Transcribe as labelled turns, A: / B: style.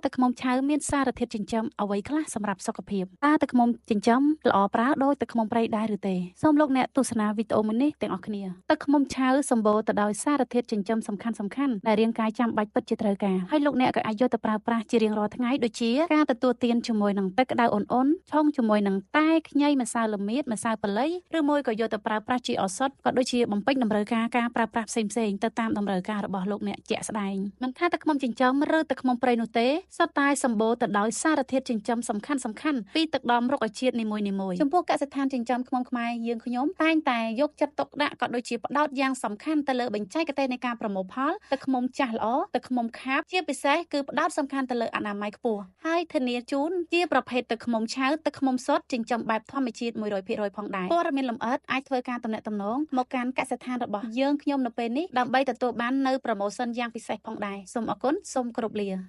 A: ទឹកឃ្មុំឆៅមានសារធាតុចិញ្ចឹមអ្វីខ្លះសម្រាប់សុខភាពតើទឹកឃ្មុំចិញ្ចឹមល្អប្រើដោយទឹកឃ្មុំព្រៃដែរឬទេសូមលោកអ្នកទស្សនាវីដេអូមួយនេះទាំងអស់គ្នាទឹកឃ្មុំឆៅសម្បូរទៅដោយសារធាតុចិញ្ចឹមសំខាន់ៗដែលរាងកាយចាំបាច់ពិតជាត្រូវការហើយលោកអ្នកក៏អាចយកទៅប្រើប្រាស់ជារៀងរាល់ថ្ងៃដូចជាការទទួលទានជាមួយនឹងទឹកក្តៅអ៊ុនៗឆុងជាមួយនឹងតែខ្ញីម្សៅល្មៀតម្សៅប៉ាលីឬមួយក៏យកទៅប្រើប្រាស់ជាឱសថក៏ដូចជាបំពេញតម្រូវការការប្រើប្រាស់ផ្សេងៗទៅតាមតម្រូវការរបស់លោកអ្នកជាក់ស្ដែងមិនថាទឹកឃ្មុំចិញ្ចឹមឬទឹកឃ្មុំព្រៃនោះទេសុទ្ធតែសម្បូរទៅដោយសារធាតុចិញ្ចឹមសំខាន់ៗពីទឹកដមរុក្ខជាតិនីមួយៗចំពោះកសិដ្ឋានចិញ្ចឹមឃ្មុំខ្មែរយើងខ្ញុំតែងតែយកចិត្តទុកដាក់ក៏ដូចជាផ្ដោតយ៉ាងសំខាន់ទៅលើបច្ចេកទេសនៃការប្រមូលផលទឹកឃ្មុំចាស់ល្អទឹកឃ្មុំខាបជាពិសេសគឺផ្ដោតសំខាន់ទៅលើអនាម័យខ្ពស់ហើយធានាជូនជាប្រភេទទឹកឃ្មុំឆៅទឹកឃ្មុំសុទ្ធចិញ្ចឹមបែបធម្មជាតិ100%ផងដែរព័ត៌មានលម្អិតអាចធ្វើការទំនាក់ទំនងមកកាន់កសិដ្ឋានរបស់យើងខ្ញុំនៅពេលនេះដើម្បីទទួលបាននៅប្រូម៉ូសិនយ៉ាងពិសេសផងដែរសូមអរគុណសូមគោរពលា។